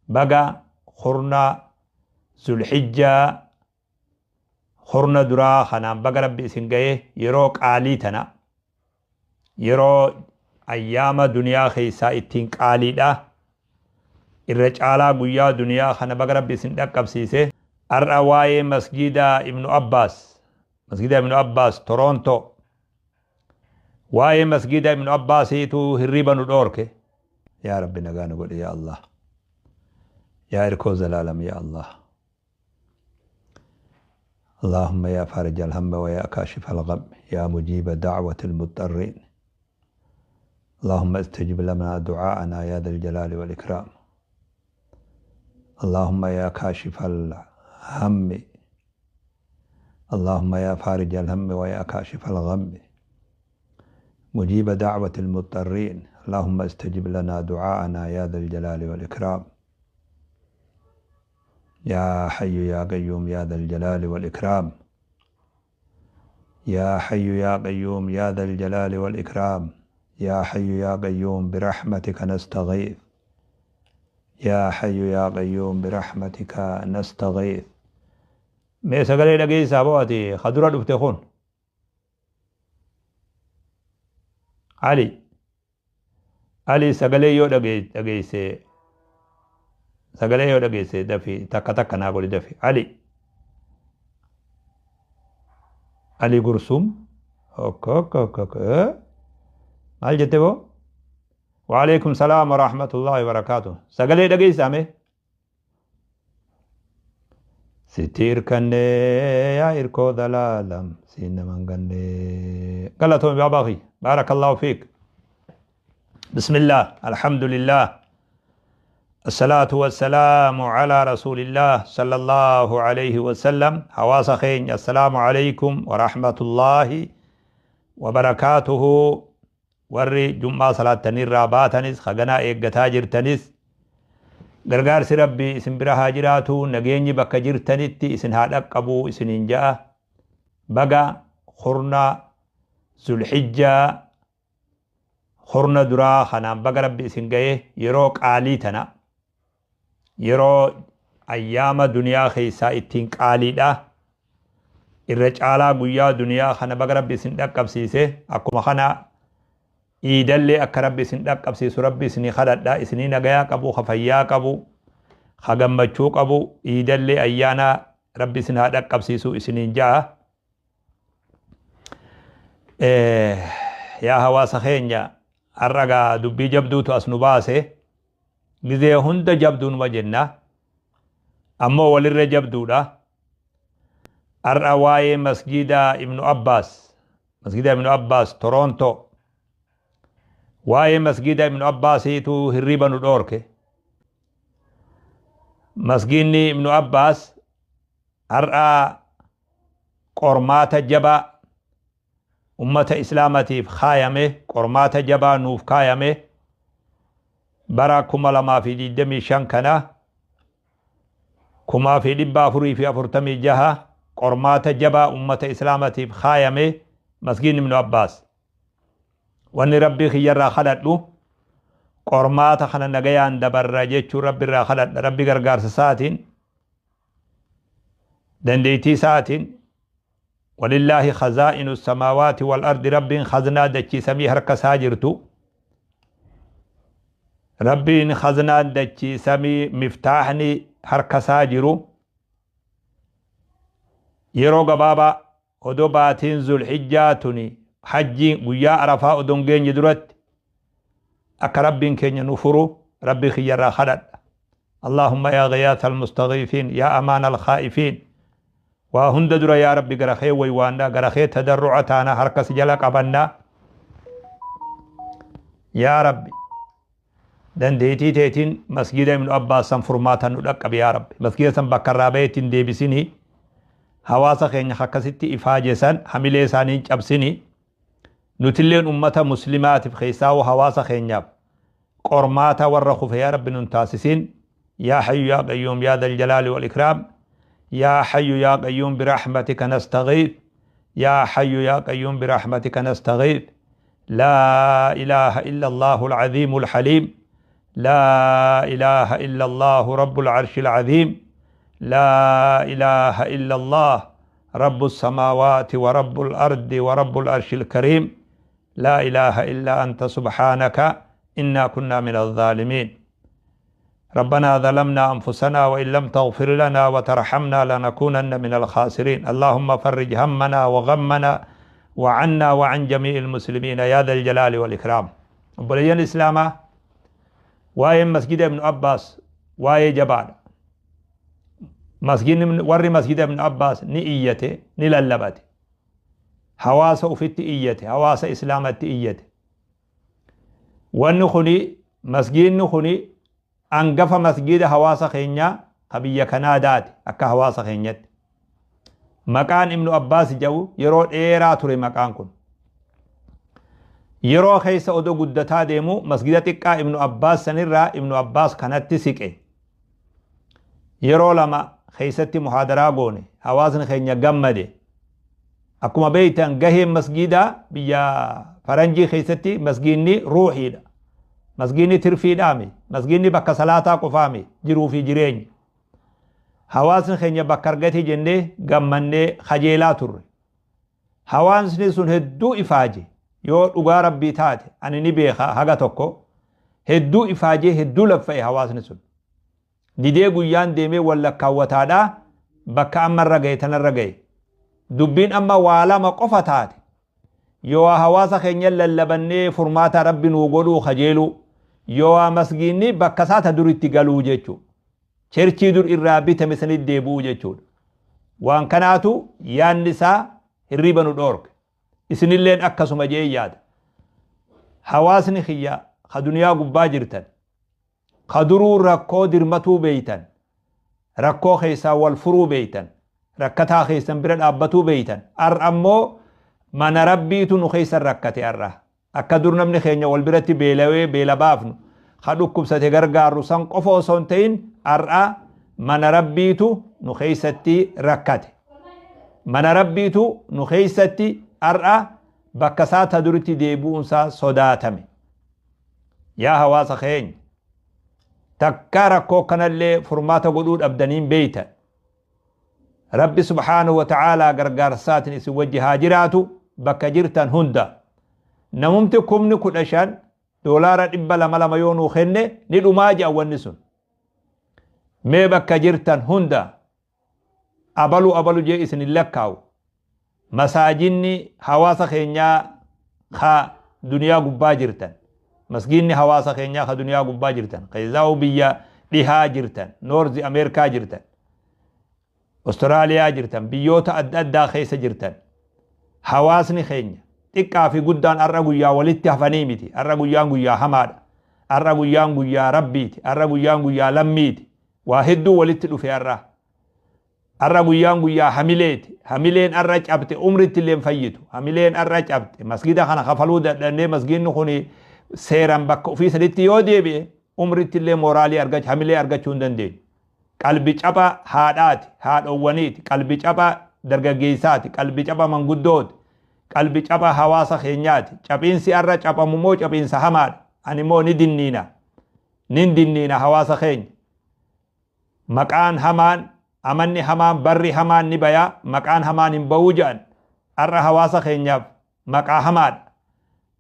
Baga kurna Zulhijjaa kurna duraa kanaan baga Rabbi isin ga'e. Yeroo qaalii tana, yeroo ayyaama duniyaa keessaa ittiin qaaliidha irra caalaa guyyaa duniyaa kana baga Rabbi isin dhaqqabsiise. Har'a waa'ee masgiida Ibnu Abbaas, masgiida Ibnu Abbaas Toronto, waa'ee masgiida Ibnu Abbaasiitu hirriba nu dhoorke. Yaa Rabbi, nagaa nu godhe. Yaa Allah, yaa irkoo zalaalam, yaa Allah. اللهم يا فارج الهم ويا كاشف الغم، يا مجيب دعوة المضطرين، اللهم استجب لنا دعاءنا يا ذا الجلال والإكرام. اللهم يا كاشف الهم، اللهم يا فارج الهم ويا كاشف الغم، مجيب دعوة المضطرين، اللهم استجب لنا دعاءنا يا ذا الجلال والإكرام. يا حي يا قيوم يا ذا الجلال والإكرام، يا حي يا قيوم يا ذا الجلال والإكرام، يا حي يا قيوم برحمتك نستغيث، يا حي يا قيوم برحمتك نستغيث. Mee sagalee dhageessaa boo ati kadura dhufte kun Ali Ali, sagalee yoo dhageesse, sagalee yoo dhageesse, dafi takka takka naa godhi, dafi. Ali Ali Gursum, ok, maal jette boo? وعليكم السلام ورحمة الله وبركاته. Sagalee dhageessaa mee? Sitti irkannee, yaa irkoo dalaalam, siin naman gannee. Galatoomi baabaa kiyya, بارك الله فيك. بسم الله، الحمد لله، الصلاة والسلام على رسول الله صلى الله عليه وسلم. Hawaasa keenya، السلام عليكم ورحمة الله وبركاته. Warri jum'aa salaatanirraa baatanis, haganaa eeggataa jirtanis, gargaarsi Rabbii isin bira haa jiraatu, nageenyi bakka jirtanitti isin haa dhaqqabu isiniin ja'a. Baga kurna Zulhijjaa kurna duraa kanaan baga Rabbi isin ga'e. Yeroo qaalii tana, yeroo ayyaama duniyaa keessaa ittiin qaaliidha irra caalaa guyyaa duniyaa kana baga Rabbi isin dhaqqabsiise. Akkuma kana iidallee akka Rabbi isin dhaqqabsiisu Rabbi isinii kadhadha. Isinii nagayaa qabu, ka fayyaa qabu, ka gammachuu qabu, iidallee ayyaana Rabbi isin haa dhaqqabsiisu isiniin ja'a. Yaa hawaasa keenya, har'a dubbii jabduutu as nu baase. Gizee hunda jabduunuma jenna, ammoo walirra jabduudha. Har'a waa'ee masgiida Ibnu Abbaas, masgiida Ibnu Abbaas Toronto, waa'ee masgiida Ibnu Abbaasiitu hirriba nu dhoorke. Masgiidni Ibnu Abbaas har'a qormaata jabaa ummata Islaamatiif kaayame, qormaata jabaa nuuf kaayame. Bara 2025 kana, 1446, qormaata jabaa ummata Islaamatiif kaayame masgiidni Ibnu Abbaas. Wanni Rabbii kiyyarraa kadhadhu, qormaata kana nagayaan dabarra jechuu Rabbi irraa kadhadha. Rabbi gargaarsa isaatiin, dandeettii isaatiin, ولله خزائن السماوات والأرض. Rabbiin khaznaa dachii samii harka isaa jirtu. Rabbiin khaznaan dachii samii miftaaxni harka isaa jiru, yeroo gabaabaa odoo baatiin Zulhijjaa tuni hajjiin guyyaa Arafaa odoon geenye duratti akka Rabbiin keenya nu furu Rabbii kiyyarraa kadhadha. اللهم يا غياث المستغيثين، يا أمان الخائفين. Waa hunda dura, yaa Rabbi, gara kee waywaannaa, gara kee tadarruca taana, harkas jala qabannaa. Yaa Rabbi, dandeettii teetiin masgida Ibnu Abbaas san furmaatan nu dhaqqabi. Yaa Rabbi, masgida san bakka irraa baheetti hin deebisinii. Hawaasa keenya akkasitti ifaajesan hamilee isaanii hin cabsinii. Nutilleen ummata Muslimaatiif, keessaa hawaasa keenyaaf, qormaata warra kufe yaa Rabbi nun taasisin. يا حي يا قيوم يا ذا الجلال والإكرام، يا حي يا قيوم برحمتك نستغيث، يا حي يا قيوم برحمتك نستغيث. لا إله إلا الله العظيم الحليم. لا إله إلا الله رب العرش العظيم، لا إله إلا الله رب السماوات ورب الأرض ورب العرش الكريم، لا إله إلا أنت سبحانك إنا كنا من الظالمين. ربنا ظلمنا أنفسنا وإن لم تغفر لنا وترحمنا لنكونن من الخاسرين. اللهم فرج همنا وغمنا وعنا وعن جميع المسلمين يا ذا الجلال والإكرام. Obboleeyyan Islaamaa, waa'een Masjida Ibnu Abbaas waa'ee jabaadha. Masjidni warri Masjida Ibnu Abbaas ni iyyate, ni lallabate. Hawaasa ufitti iyyate, hawaasa Islaamatti iyyate. Wanni kuni, masjidni kuni angafa masjida hawaasa keenyaa ka biyya Kanaadaati akka hawaasa keenyatti. Maqaan Ibnu Abbaas jedhu yeroo dheeraa ture maqaan kun. Yeroo keessa odoo guddataa deemu masgida xiqqaa Ibnu Abbaas sanirraa Ibnu Abbaas kanatti siqe. Yeroo lama keessatti muhaadaraa goone, hawaasni keenya gammade. Akkuma beektan gaheen masgidaa biyya faranjii keessatti masgiinni ruuhiidha. Masgiinni tirfiidhaami. Masgiinni bakka salaataa qofaami, jiruu fi jireenya. Hawaasni keenya bakka argate jennee gammannee kajeelaa turre. Hawaasni sun hedduu ifaaje, yoo dhugaa Rabbii taate ani ni beeka, haga tokko hedduu ifaajee, hedduu laffa'e hawaasni sun. Didee guyyaan deemee wallakkaawwataadhaa bakka amma irra ga'e tanarra ga'e. Dubbiin amma waa lama qofa taate. Yoo hawaasa keenya lallabannee furmaata Rabbi nuu godhuu kajeeluu, yoo masgiinni bakka isaa ta duritti galuu jechuudha. Churchii dur irraa bitame sanitti deebi'uu jechuudha. Waan kanaatu yaadni isaa hirriba nu dhoorke. Isinilleen akkasuma jee yaada. Hawaasni kiyya ka duniyaa gubbaa jirtan, ka duruu rakkoo dirmatuu beeytan, rakkoo keessaa wal furuu beeytan, rakkataa keessan bira dhaabbatuu beeytan. Har'a ammoo mana Rabbiitu nu keessan rakkate har'a. Akka dur namni keenya wal biratti beelawee beela baafnu, ka dhukkubsate gargaarru san qofa osoo hin ta'in, har'a mana Rabbiitu nu keessatti rakkate. Mana Rabbiitu nu keessatti har'a bakka isaa ta duritti deebi'uunsaa sodaatame. Yaa hawaasa keenya, takka rakkoo kanallee furmaata godhuu dhabdaniin beeytan. Rabbi subhaanahu wa ta'aalaa gargaarsaatiin isin wajji haa jiraatu bakka jirtan hunda. Namumti 15,000 $200 lama yoo nuu kenne ni dhumaa je'a wanni sun. Mee bakka jirtan hunda abalu abalu jee isin hin lakkaa'u. Masaajinni hawaasa keenyaa ka duniyaa gubbaa jirtan. Masgiinni hawaasa keenyaa ka duniyaa gubbaa jirtan. Keessaa'u biyya dhihaa jirtan. North Ameerikaa jirtan. Austraaliyaa jirtan. Biyyoota adda addaa keessa jirtan. Hawaasni keenya xiqqaa fi guddaan har'a guyyaa walitti hafanii miti. Har'a guyyaan guyyaa hamaadha. Har'a guyyaan guyyaa Rabbiiti. Har'a guyyaan guyyaa lammiiti. Waa hedduu walitti dhufe har'a. Har'a guyyaan guyyaa hamileeti. Hamileen har'a cabte umritti illee fayyitu. Hamileen har'a cabte masgida kana kafaluu dadhabnee, masgidni kun seeraan bakka ofii saditti yoo deebi'e, umritti illee mooraalii argachuu, hamilee argachuu hin dandeenyu. Qalbi caba haadhaati, haadhowwaniiti, qalbi caba dargaggeessaati, qalbi caba manguddooti, qalbi caba hawaasa keenyaati. Caphiinsi har'a capamu immoo caphiinsa hamaadha. Ani immoo ni dinniina. Nin dinniina hawaasa keenya. Maqaan hamaan, amanni hamaan, barri hamaan ni bayaa, maqaan hamaan hin ba'uu jedhan. Har'a hawaasa keenyaaf maqaa hamaadha.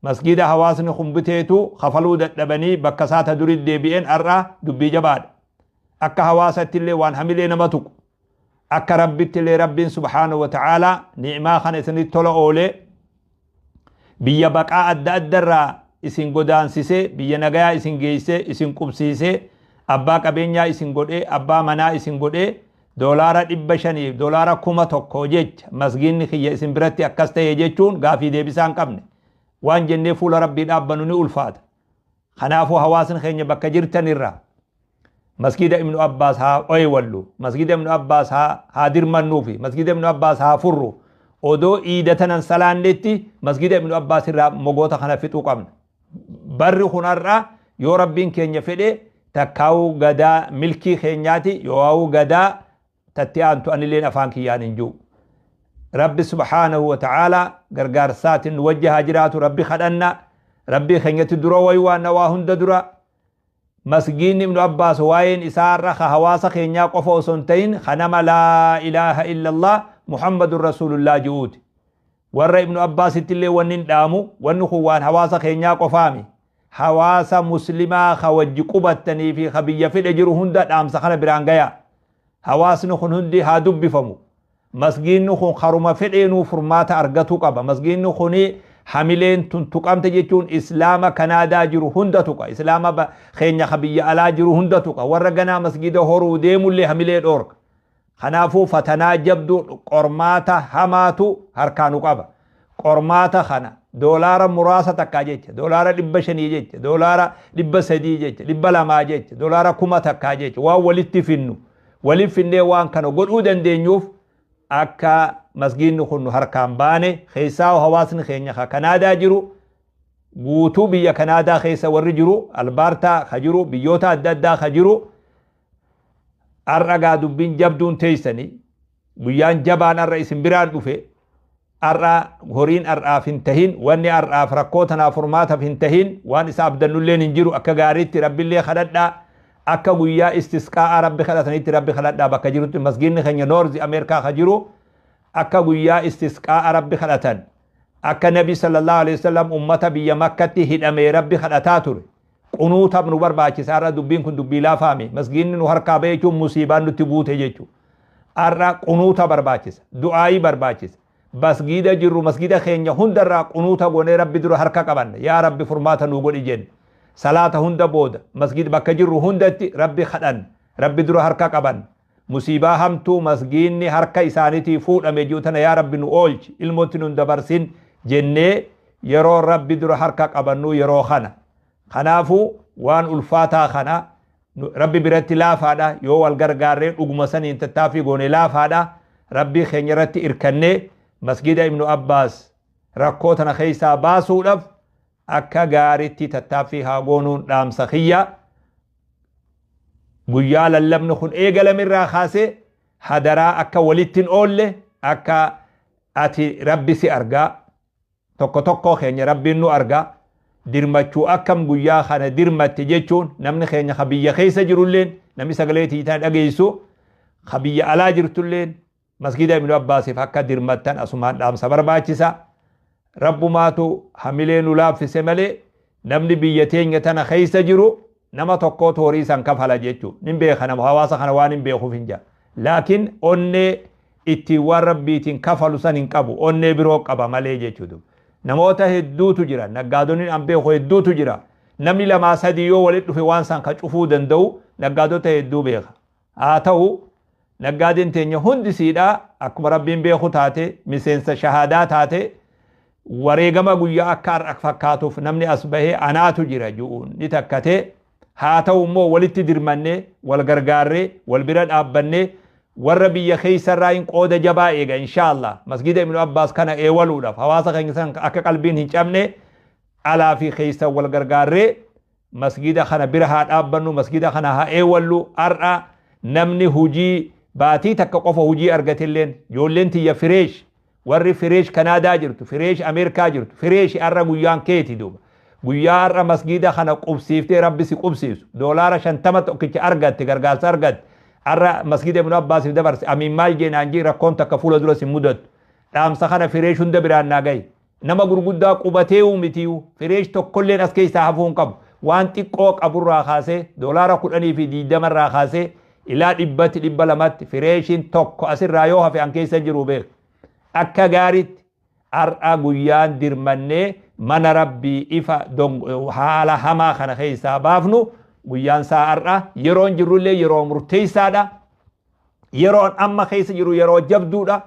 Masgida hawaasni kun biteetu kafaluu dadhabanii bakka isaa ta duritti deebi'een har'a dubbii jabaadha. Akka hawaasatti illee waan hamilee nama tuqu. Akka Rabbitti illee, Rabbiin subhaanahu wa ta'aalaa ni'imaa kana isinitti tola oolee, biyya baqaa adda addarraa isin godaansisee, biyya nagayaa isin geessee, isin qubsiisee, abbaa qabeenyaa isin godhee, abbaa manaa isin godhee, $500 $1,000 jecha masgiinni kiyya isin biratti akkas ta'e jechuun gaafii deebisaa hin qabne. Waan jennee fuula Rabbii dhaabbannu ni ulfaata. Kanaafuu hawaasni keenya bakka jirtan irraa Masgida Ibnu Abbaas haa oywallu, Masgida Ibnu Abbaas haa dirmannuufi, Masgida Ibnu Abbaas haa furru. Odoo iida tanan salaannetti Masgida Ibnu Abbaas irraa mogoota kana fixuu qabna. Barri kun har'a yoo Rabbiin keenya fedhe takkaa'uu gadaa milkii keenyaati, yoo gadaa tatti aantu anilleen afaan kiyyaan hin jiru. Rabbi subhaanahu wa ta'aalaa gargaarsaatiin nu wajji haa jiraatu. Rabbi kadhanna. Rabbii keenyatti dura waywaanna waa hunda dura. Masgiidni Ibnu Abbaas waa'een isaa irra ka hawaasa keenyaa qofa osoo hin ta'in ka nama laa ilaaha illallah Muhammadun Rasuulullah ji'uuti. Warra Ibnu Abbaasitti illee wanni hin dhaamu, wanni kun waan hawaasa keenyaa qofaami. Hawaasa Muslimaa ka wajji qubattanii fi ka biyya fedhe jiru hunda dhaamsa kana biraan gayaa. Hawaasni kun hundi haa dubbifamu. Masgiidni kun karuma fedheenuu furmaata argatuu qaba. Masgiidni kun hamileen tun tuqamte jechuun Islaama Kanaadaa jiru hunda tuqa. Islaama keenya ka biyya alaa jiru hunda tuqa. Warra ganaa masgiida horuu deemullee hamilee dhoorka. Kanaafuu fatanaa jabduu, qormaata hamaatu harkaa nu qaba. Qormaata kana doolaara muraasa takkaa jecha, doolaara 500 jecha, doolaara 300 jecha, 200 jecha, doolaara 1000 jecha waan walitti finnu, walitti finnee waan kana godhuu dandeenyuuf akka masgiidni kun nu harkaan baane. Keessaa hawaasni keenya ka Kanaadaa jiru, guutuu biyya Kanaadaa keessa warri jiru, Albaartaa ka jiru, biyyoota adda addaa ka jiru, har'a gaa dubbiin jabduun teessanii guyyaan jabaan har'a isin biraan dhufe. Har'a horiin har'aaf hin tahin, wanni har'aaf rakkoo tanaaf furmaataaf hin tahin, waan isa abdannulleen hin jiru. Akka gaariitti Rabbillee kadhadhaa, akka guyyaa istisqaa'a Rabbi kadhatanitti Rabbi kadhadhaa. Bakka jirutti masgiidni keenya North Ameerikaa ka jiru akka guyyaa istisqaa'a Rabbi kadhatan, akka Nabi sallallahu alaihi wasallam ummata biyya Makkatti hidhamee Rabbi kadhataa ture qunuutaaf nu barbaachisa. Har'a dubbiin kun dubbii laafaami. Masgiidni nu harkaa ba'e jechuun musiibaan nutti buute jechuudha. Har'a qunuuta barbaachisa, du'aayii barbaachisa. Masgiida jirru, masgiida keenya hundarraa qunuuta goonee Rabbi dura harka qabanna, yaa Rabbi furmaata nuu godhi jenna. Salaata hunda booda masgiida bakka jirru hundatti Rabbi kadhanna, Rabbi dura harka qabanna. Musiibaa hamtuu masgiidni harka isaaniitii fuudhame jiru tana yaa Rabbi nu oolchi, ilmootti nun dabarsin jennee yeroo Rabbi dura harka qabannu yeroo kana. Kanaafuu waan ulfaataa kana Rabbi biratti laafaadha. Yoo wal gargaarree dhuguma saniin tattaaffii goone laafaadha. Rabbii keenya irratti irkannee masgiida Ibnu Abbaas rakkoo tana keessaa baasuudhaaf akka gaariitti tattaaffii haa goonuun dhaamsa kiyya. Guyyaa lallabni kun eegalamirraa kaasee hadaraa akka walitti hin oolle, akka ati Rabbi si argaa, tokko tokko keenya Rabbiin nu argaa, dirmachuu akkam guyyaa kana dirmatte jechuun namni keenya ka biyya keessa jirulleen, namni sagalee tiitaa dhageessu ka biyya alaa jirtulleen masgiida Ibnu Abbaasiif akka dirmattan asumaan dhaamsa barbaachisa. Rabbumaatu hamilee nu laaffise malee namni biyya teenya tana keessa jiru nama tokkootu horii san kafala jechuudha. Nin beeka, nama hawaasa kana waan hin beekuuf hin jaa. Laakiin onnee ittiin waan Rabbiitiin kafalu san hin qabu, onnee biroo qaba malee jechuudha. Namoota hedduutu jira, naggaadonni an beeku hedduutu jira. Namni lamaa sadii yoo walitti dhufe waan san ka cufuu danda'u naggaadota hedduu beeka. Haa ta'u, naggaadeen teenya hundi siidhaa akkuma Rabbiin beeku taate, miseensa shahaadaa taate, wareegama guyyaa akka har'a fakkaatuuf namni as bahee anaatu jira ju'uun ni takkatee. Haa ta'u immoo walitti dirmannee, wal gargaarree, wal bira dhaabbannee warra biyya keessarraa hin qooda jabaa eega inshaallah masgiida Ibnu Abbaas kana eewaluudhaaf hawaasa keenya san akka qalbiin hin cabne alaa fi keessa wal gargaarree masgiida kana bira haa dhaabbannu, masgiida kana haa eewallu. Har'a namni hujii baatii takka qofa hujii argatelleen, ijoolleen tiyya fresh, warri fresh Kanaadaa jirtu, fresh Ameerikaa jirtu, fresh har'a guyyaan keeti duuba. Guyyaa har'a masgiida kana qubsiiftee Rabbi si qubsiisu, doolaara 50 tokkicha argatte, gargaarsa argatte, har'a masgiida Ibnu Abbaasiif dabarse, amiin maal jeenaan jii rakkoon takka fuula dura si mudattu. Dhaamsa kana fresh hunda biraan naa gahi. Nama gurguddaa qubatee mitiyu, fresh tokkolleen as keessaa hafuu hin qabu. Waan xiqqoo qaburraa kaasee, doolaara 10 fi 20rraa kaasee ilaa 100tti 200tti, freshiin tokko asirraa yoo hafe an keessa jiru beek. Akka gaariitti har'a guyyaan dirmannee mana Rabbii ifa haala hamaa kana keessaa baafnu guyyaan isaa har'a. Yeroon jirrullee yeroo murteessaadha. Yeroon amma keessa jiru yeroo jabduudha.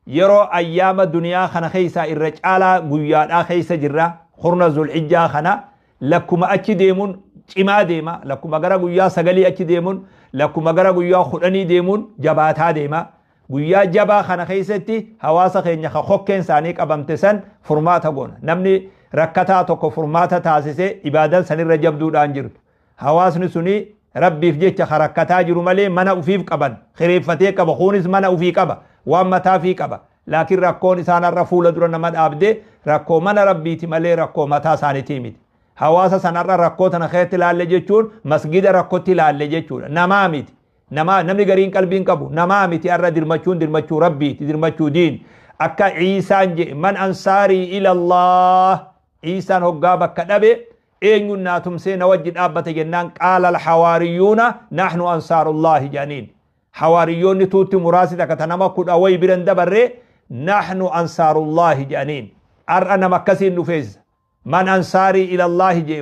Yeroo ayyaama duniyaa kana keessaa irra caalaa guyyaadhaa keessa jirra. Kurna Zulhijjaa kana lakkuma achi deemuun cimaa deema. Lakkuma gara guyyaa 9 achi deemuun, lakkuma gara guyyaa 10 deemuun jabaataa deema. Guyyaa jabaa kana keessatti hawaasa keenya ka kokkeen isaanii qabamte san furmaata goona. Namni rakkataa tokko furmaata taasisee ibaadan sanirra jabduudhaan jirtu. Hawaasni suni Rabbiif jecha ka rakkataa jiru malee mana ufiif qaban kireeffatee qaba, kunis mana ufii qaba, waan mataafii qaba. Laakiin rakkoon isaan har'a fuula dura nama dhaabde rakkoo mana Rabbiiti malee rakkoo mataa isaaniitii miti. Hawaasa sanarra rakkoo tana keessatti ilaalle jechuun masgida rakkootti ilaalle jechuudha. Namaa miti. Namaa namni gariin qalbiin qabu namaa miti har'a dirmachuun dirmachuu rabbiiti dirmachuu diin. Akka Iisaan jedhe man ansaarii ila Allah. Iisaan hoggaa bakka dhabe eenyuun naa tumsee na wajji dhaabbate jennaan qaala alhawaariyyuuna nahnu ansaarullaahi jedhaniin. Hawaariyyoonni tuutti muraasi takka ta nama kudha wayi biran dabarre nahnu ansaarullaahi jedhaniin. Har'a nama akkasiin dhufeessa. Man ansaarii ilallaahi jedhe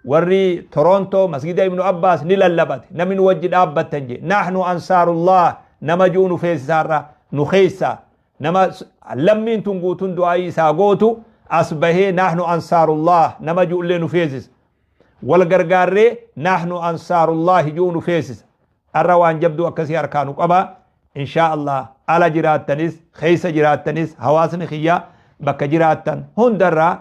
warri Toronto masgida Ibnu Abbaas ni lallabate namni nu wajji dhaabbattan jedhe nahnu ansaarullah nama ji'u nu feesisa har'a nu keessa nama lammiin tun guutuun du'aayii isaa gootu as bahee nahnu ansaarullah nama ji'ullee nu feesisa. Wal gargaarree nahnu ansaarullahi ji'u nu feesisa. Har'a waan jabduu akkasii harkaa nu qaba. Inshaa Allah ala jiraattanis keessa jiraattanis hawaasni kiyya bakka jiraattan hundarraa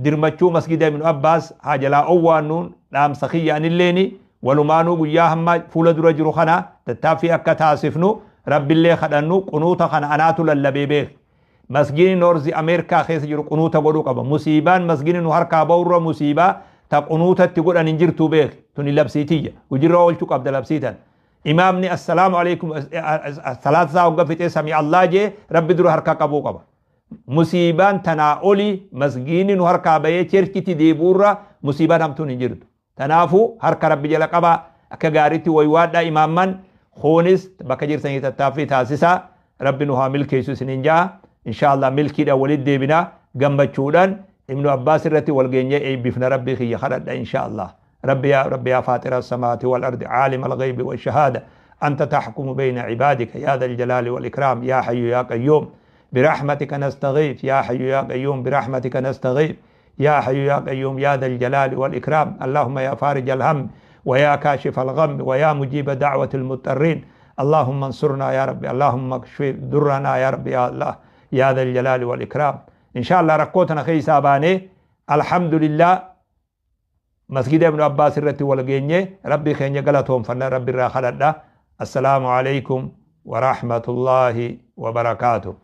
dirmachuu masgida Ibnu Abbaas haa jalaa owwaannuun dhaamsa kiyya anilleeni walumaanuu guyyaa hamma fuula dura jiru kana tattaaffii akka taasifnu rabbillee kadhannu qunuuta kana anaatu lallabee beeki. Masgiini Noorzi Ameerikaa keessa jiru qunuuta godhuu qaba. Musiibaan masgiini nu harkaa ba'urra musiibaa ta qunuutatti godhan hin jirtuu beeki. Tuni labsiitiyya. Hojiirra oolchuu qabda labsiitan. Imaamni assalaamu alaikum salaata isaa hogga fixee sami Allah jee rabbi dura harka qabuu qaba. Musiibaan tanaa oli masgiini nu harkaa bahee cherchitti deebi'urra musiibaan hamtuun hin jirtu. Tanaafuu harka rabbi jala qabaa akka gaariitti waywaadhaa imaamman kuunis bakka jirtanii tattaaffii taasisaa rabbi nu haa milkeessu isiniin ja'a. Insha Allah milkiidhaan walitti deebinaa gammachuudhaan Ibnu Abbaas irratti wal geenyee eebbifna rabbii kiyya kadhadha insha Allah. ربي يا ربي يا فاطر السماوات والأرض عالم الغيب والشهادة أنت تحكم بين عبادك يا ذا الجلال والإكرام يا حي يا قيوم برحمتك نستغيث يا حي يا قيوم برحمتك نستغيث يا حي يا قيوم يا ذا الجلال والإكرام اللهم يا فارج الهم ويا كاشف الغم ويا مجيب دعوة المضطرين اللهم انصرنا يا ربي اللهم اكشف درنا يا ربي يا الله يا ذا الجلال والإكرام إن شاء الله ركوتنا خيسا باني الحمد لله مسجد ابن عباس irratti wal geenye rabbi keenya galatoonfanna rabbi irraa kadhadha. Assalaamu alaikum wa rahmatullahi wa barakaatuh.